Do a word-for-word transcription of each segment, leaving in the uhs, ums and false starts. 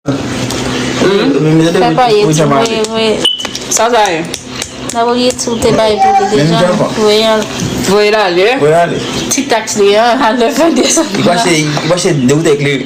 Fè pa ye tou, voye, voye. Sa sa ye? N ap olye tou te bay pou li deja. Voye al. Voye l ale. Voye l ale. Ti taks li an, al fè desann. Li pase, li pase de wout eklere.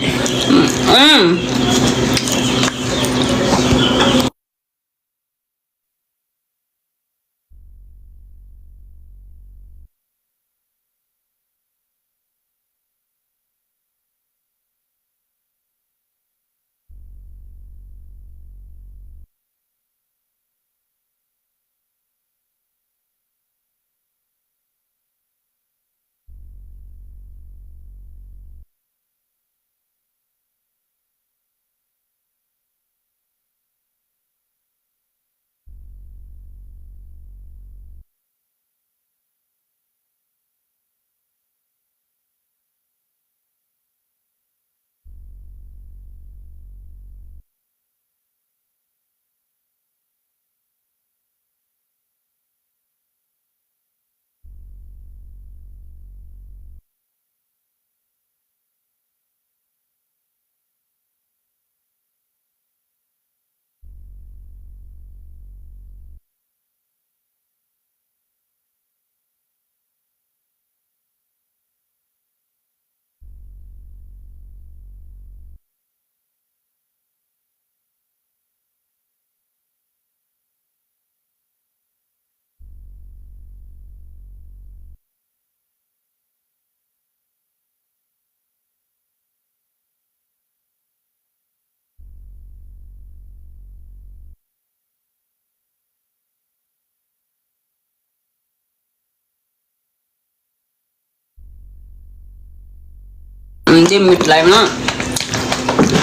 M demute live lan.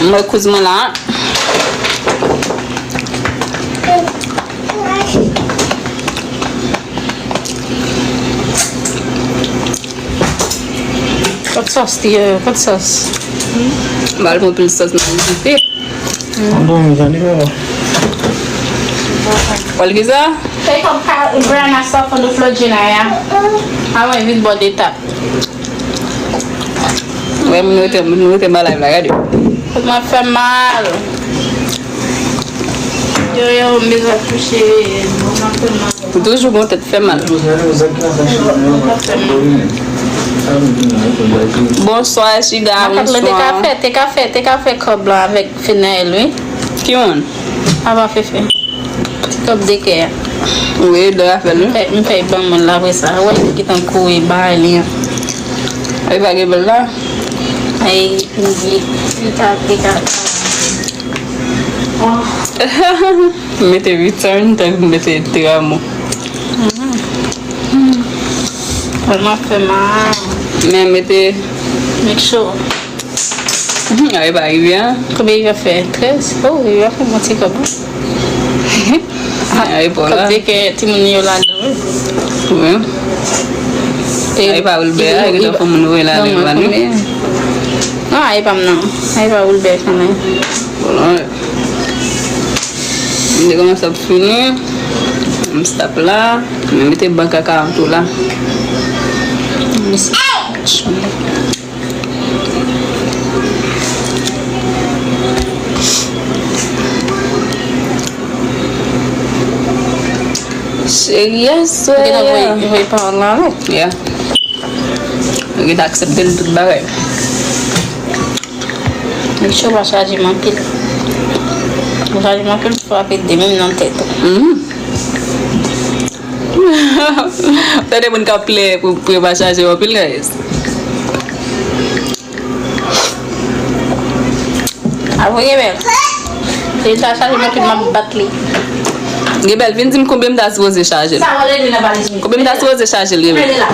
M wè kouz mwen la. Kot sòs li ye? Kot sòs? M al pran pil sòs nan dife. Bon, mezanmi, bon. Wè l ki sa? Take up grandma stuff on the floor, Gina, yeah? Avan vin bò de tap. Wè, moun rete, moun rete nan live la, gade. Kot mwen fè mal. Yo, yo, m bezwen kouche. Mwen fè mal. Ou toujou gon tèt fè mal. Bonswa, Chida, bonswa. Te ka fè, te ka fè, te ka fè kòb la avèk Fenaël, wi. Ki moun? Papa Fefe. Ti kòb de kè a. Wi, de afè l, wi. M fè, m fè ban moun la apre sa. Wè, li gentan kouri bay li an. Li pa gen bèl la? Ay, li, li ka, li ka. Oh. Mete return, tankou mete te amo. Tèlman fè mal. Men mete. Make sure. Mhm, a, e pa rive, an. Konbyen li va fè? Trèz? Oh, li va fè bon ti kòb, wi. A, e pa la. Kòb de kè timoun yo ladan, wi. Wi. E, a, e pa Wilbert, a, e gentan fè moun voye la, non, non, non. Non, a, e pa m, non. A, e pa Wilbert, kanmenm. Bon, m te kòmanse ap fini. M stop la. M mete ban kaka an tou la. Cheri, yes, yeah. Voye, voye pawòl la avè. Yeah. Ou gentan aksepte l tout bagay. Make sure w pa chaje m anpil. Ou chaje m anpil, ou frape de moun nan tèt ou. Mhm. Tande moun k ap plè pou, pou yo pa chaje w anpil, guys. Apre Rebèl. Li ta chaje m anpil, m ap bat li. Rebèl, vin di m konbyen m ta sipoze chaje l. Sa w ale de nan valiz mwen. Konbyen m ta sipoze chaje l, Rebèl? Mete la.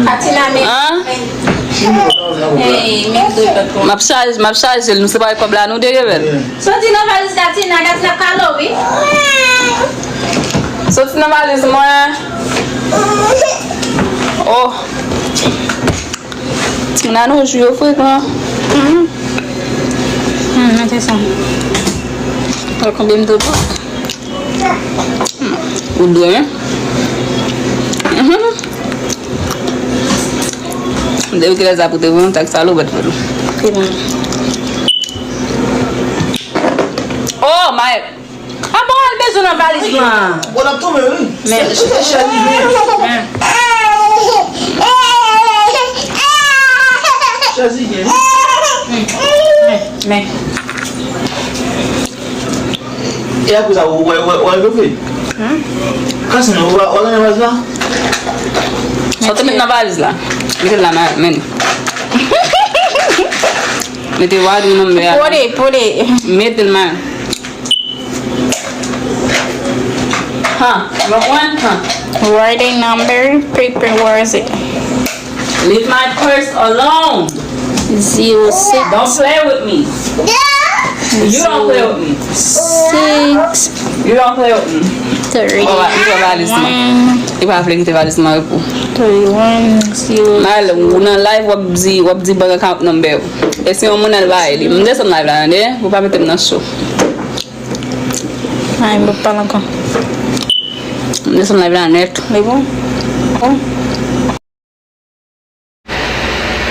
Katina, men. An? M ap chaje, m ap chaje l, nou separe kòb la, nou de, Rebèl. Soti nan valiz Katina, Katina kalo, wi. Soti nan valiz mwen. Oh. Timoun an nou jou yo frekan. Mhm. Hmm, mete sa. Wè konbyen m dwe pran. Hmm. Ou dwe, wi. Mhm. Depi kilè sa pou te vin, tak sa lobèt vre. Ki moun? Nan valiz lan. Bon, n ap tonbe, wi. Men. Chèz li gen. Men. E apre sa, ou wè, wè, wè, wè, fè. Kase non, ou wè, wè, wè, wè, sa. Sa w te met nan valiz la. Mete l la, men. Mete wadi nan men. Pole, pole. Mete l, men. Huh? You want one? Huh? Writing number, paper, where is it? Leave my purse alone. Zero six. Don't play with me. You don't play with me. Six. You don't play with me. Three. Li pa vle kite valiz mwen repou. Three one zero. Mal, ou nan live, w ap di, w ap di bank account number. E se yon moun al bay li. M desann live la, tande? Ou pa mete m nan show. Ay, m p ap pale ankò. M desann live la nèt. Li bon? Bon.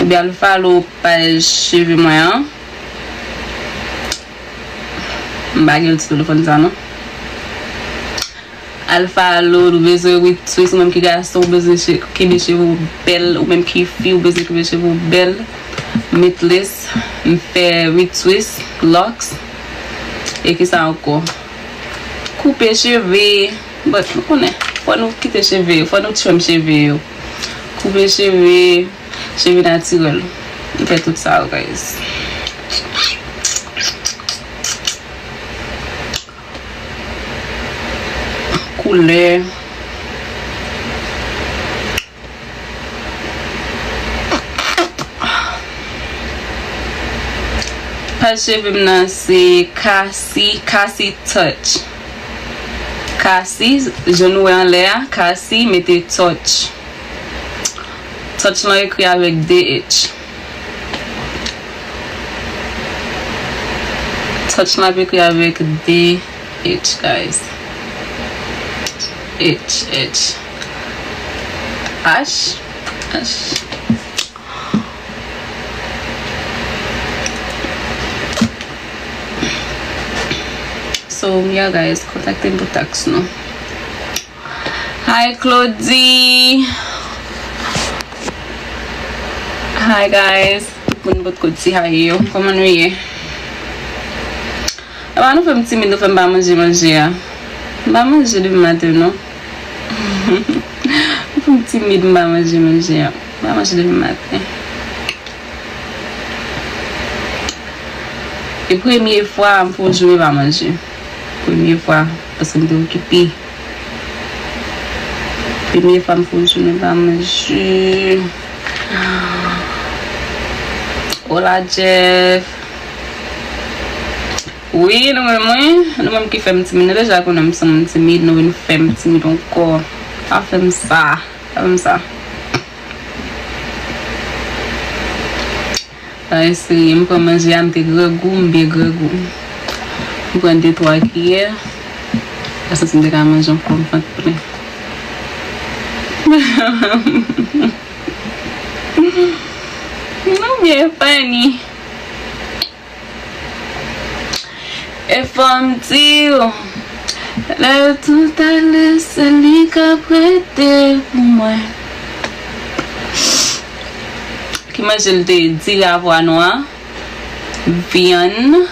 Oubyen al follow paj cheve mwen an. M pa gen ti telefòn sa non. Al follow, ou bezwen retwist, ou menm ki gason, ou bezwen che-, kenbe cheve w bèl, ou menm ki fi, ou bezwen kenbe cheve w bèl. Meatless, m fè retwist, locks. E ki sa ankò? Koupe cheve. But, nou konnen, fò nou kite cheve yo, fò nou trim cheve yo. Koupe cheve, cheve natirèl. M fè tout sa yo, guys. Koulè. Paj cheve m nan se Cassie, Cassie Touch. Cassie, jan nou wè anlè a, Cassie, mete Touch. Touch lan ekri avèk de H. Touch lan ap ekri avèk de H, guys. H, H. H, H. So, yeah, guys, kontakte m pou taks nou. Hi, Claudie. Hi, guys. Tout moun potko di hi yo. Kòman nou ye? Apa nou fè m timid, nou fè m pa manje manje a. M pa manje depi maten, non. Nou fè m timid, m pa manje manje a. M pa manje depi maten. E premye fwa m fè yon jounen pa manje. Premye fwa, paske m te okipe. Premye fwa m fè yon jounen pa manje. Hola, Jeff. Wi, nou menm, wi. Nou menm ki fè m timid. Nou deja konnen m se yon moun timid, nou vin fè m timid ankò. Pa fè m sa. Pa fè m sa. Sa eseye, m pran manje a, m te grangou, m byen grangou. M pran de twa kiyè. Paske si m te ka manje ankò, m vant plen. Nou byen funny. E fò m di w, lè tout ale, se li k ap rete pou mwen. Ki manje l te ye? Diri a pwa nwa, vyann,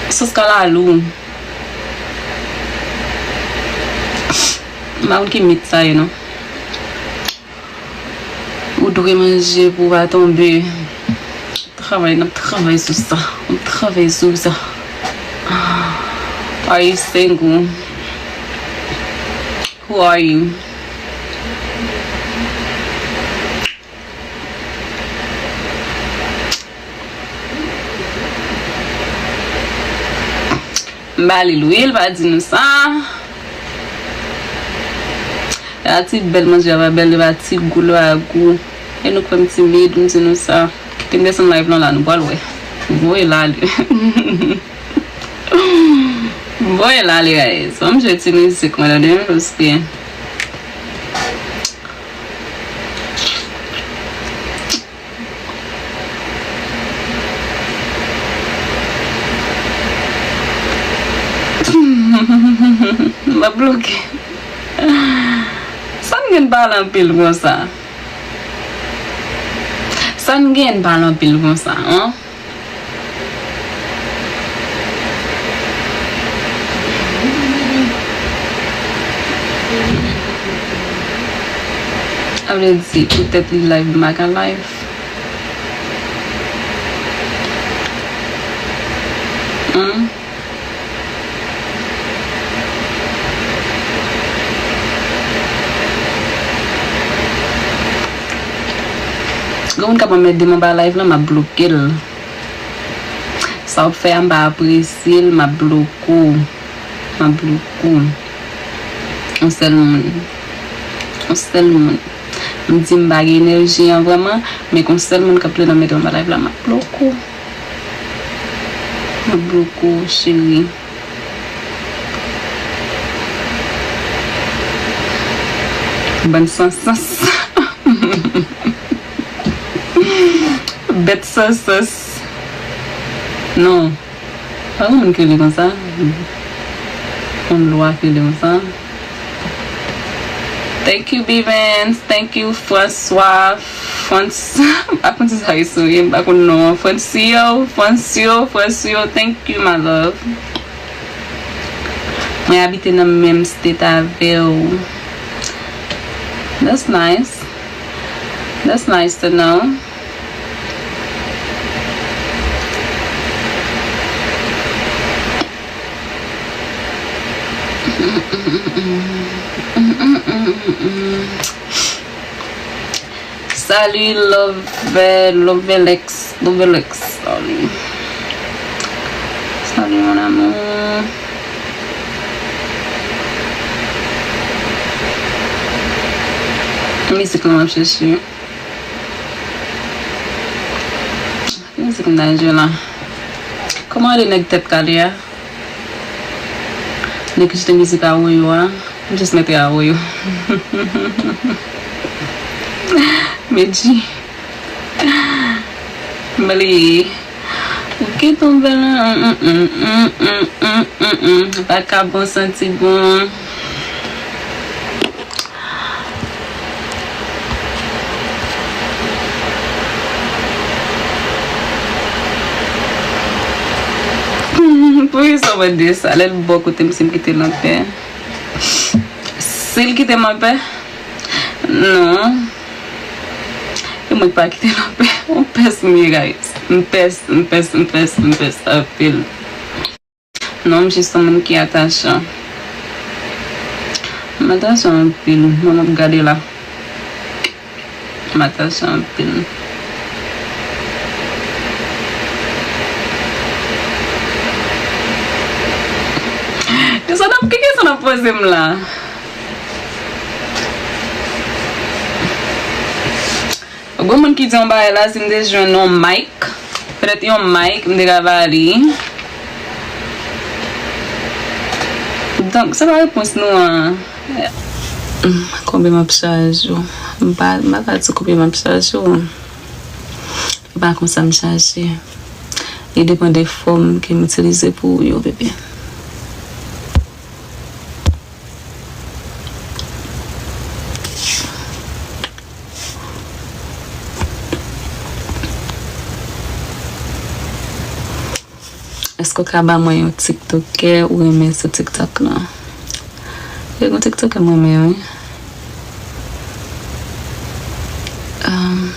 sos kalalou. M pa konn ki mit sa ye non. Ou dwe manje pou w pa tonbe. Travay, n ap travay sou sa. N ap travay sou sa. Are you single? Who are you? M ba li l wi, l pa di nou sa. E pa ti bèl manje a pa bèl, e pa ti gou l pa gou. E nou kwè m timid, m di nou sa. Kite m desann live lan la, nou pral wè. M voye l ale. M voye l ale, guys. Ban m jwe ti mizik mwen tande, paske M ap bloke. Sa n gen pale anpil konsa? Sa n gen pale anpil konsa, an? Sa vle di, poutèt li live, m pa ka live. Hmm? Gen moun k ap anmède m anba live la, m ap bloke l. Sa w ap fè a, m pa apresye l, m ap bloke w. M ap bloke w. Yon sèl moun. Yon sèl moun. M di m pa gen enèji an vrèman, men gen yon sèl moun k ap tande m mete anba live la, m ap bloke w. M ap bloke w, cheri. Bann san sans. Bèt san sans. Non. Pa gen moun ki rele konsa. Yon lwa ki rele konsa. Thank you, Bivens. Thank you, François. Frans-, m pa konn si sa yo souye, m pa konn non an. Francio, Francio, Francio. Thank you, my love. Mwen abite nan menm state avè w. That's nice. That's nice to know. Salut, Love, Lovelex, Lovelex, salut. Salut, mon amour. Mizik lan m ap chèche. Ki mizik m ta jwe la? Kòman rele nèg tèt kale a? Nèg ki chante mizik Awoyo a. M jis mete Awoyo. Medji. M bliye. Ou ki tonbe la. Vakabon santi bon. Poukisa w mande sa? Lè l bò kote m, si m kite l anpè. Si l kite m anpè? Non. E mwen ki pa kite l anpè. On pès m ye, guys. M pès, m pès, m pès, m pès anpil. Non, m jis yon moun ki atachan. M atachan anpil. Mwen, m ap gade la. M atachan anpil. Yo, sa n ap, ki kesyon n ap poze m la? Gon moun ki di yon bagay la, si m te jwenn yon mic, petèt yon mic, m te ka ba li. Donk, se pa repons nou an. Hmm, konbyen m ap chaje w? M pa, m pa ka di konbyen m ap chaje w. E pa konsa m chaje. Li depann de fòm ke m itilize pou ou yo, bebe. Èske w ka ba mwen yon tiktokè ou renmen sou TikTok lan? Wi, gon tiktokè m renmen, wi. Um,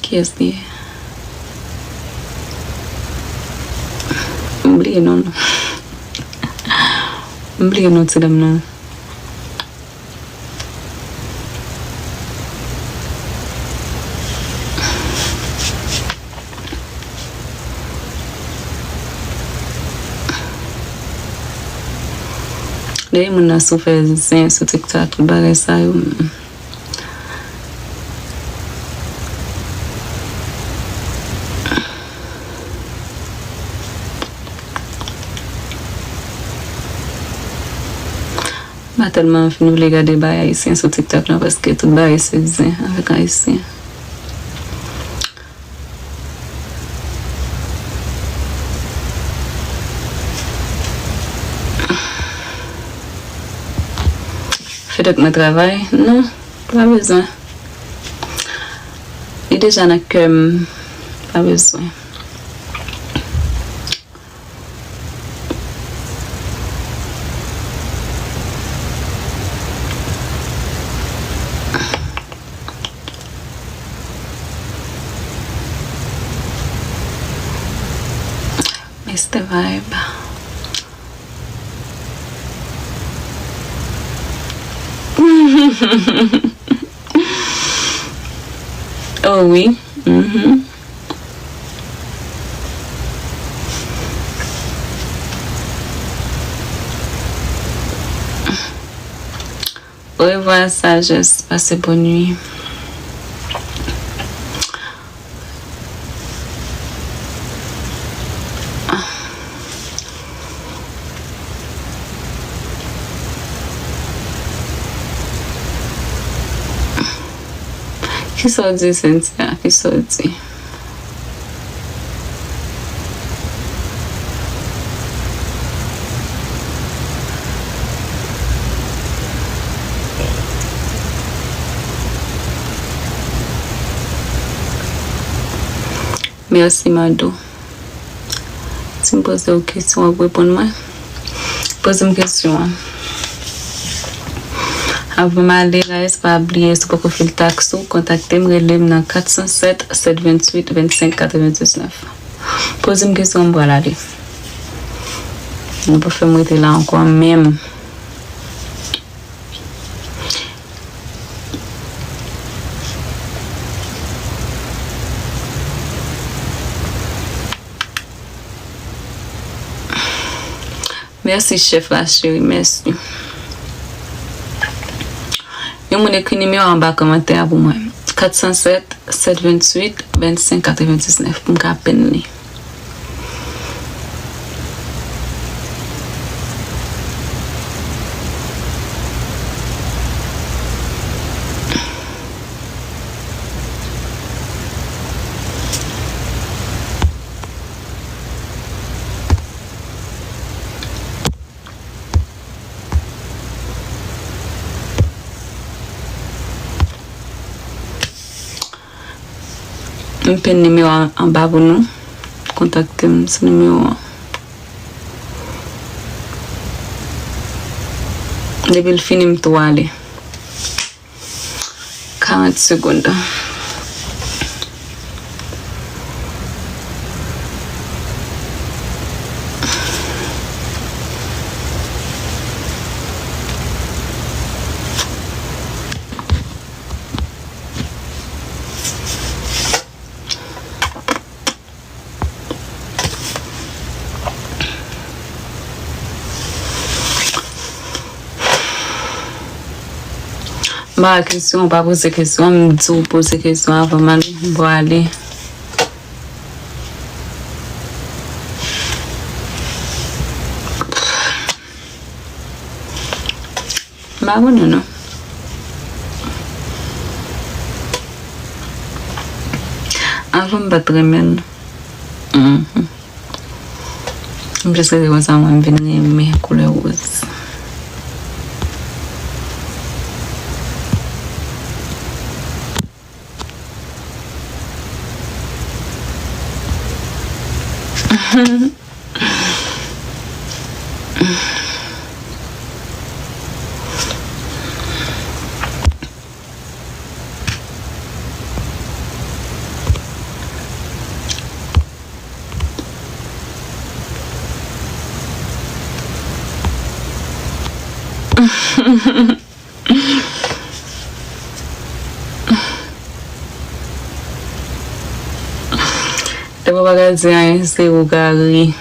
Kiyès li ye? M bliye non l. M bliye non ti dam nan. Dèyè moun nan sou fè zen sou TikTok, tout bagay sa yo. M pa tèlman fin vle gade bagay ayisyen sou TikTok non, paske tout bagay se zen avèk ayisyen. Fèk mwen travay? Non, pa bezwen. Li deja nan kè m. Pa bezwen. Mister Vibe. Oh wi. Mhm. Orevwa, sajès. Pase bòn nwi. Kisa w di, Cynthia? Kisa w di? Mèsi, Mado. Si m poze w kesyon, w ap reponn mwen? Poze m kesyon an. Avan m ale, guys, pa bliye, si w poko fil taks ou, kontakte m, rele m nan kat san sèt, sèt venntuit, vennsenk katrevendiznèf. Poze m kesyon an, m pral ale. Nou pa fè m rete la ankò menm. Mèsi, chèf la, cheri, mèsi. Yon moun ekri nimewo anba kòmantè a pou mwen. Kat san sèt, sèt venntuit, vennsenk katrevendiznèf, pou m ka pen li. M pen nimewo a anba pou nou. Kontakte m sou nimewo an. Depi l fini, m tou ale. Karant segonn. M pa wè kesyon, ou pa poze kesyon, m di w poze kesyon avan m ale, m prale. M pa konnen non. Avan m pa t renmen l. Mhm. M jis rete konsa, mwen, m vin renmen koulè woz. Depi w pa ka di anyen, se ou ka ri.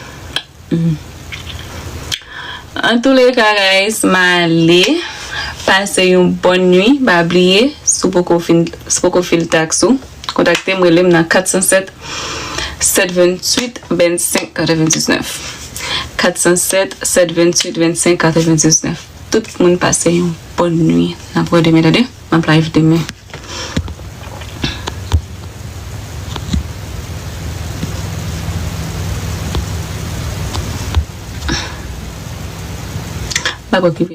Mm. Antouleka, guys, m ale. Pase yon bòn nwi. Pa bliye, si w poko fin, si w poko fil taks ou, kontakte m, rele m nan kat san sèt, sèt venntuit, vennsenk katrevendiznèf. Kat san sèt, sèt venntuit, vennsenk katrevendiznèf. Tout moun pase yon bòn nwi. N ap wè demen, tande? M ap live demen. M ap okipe.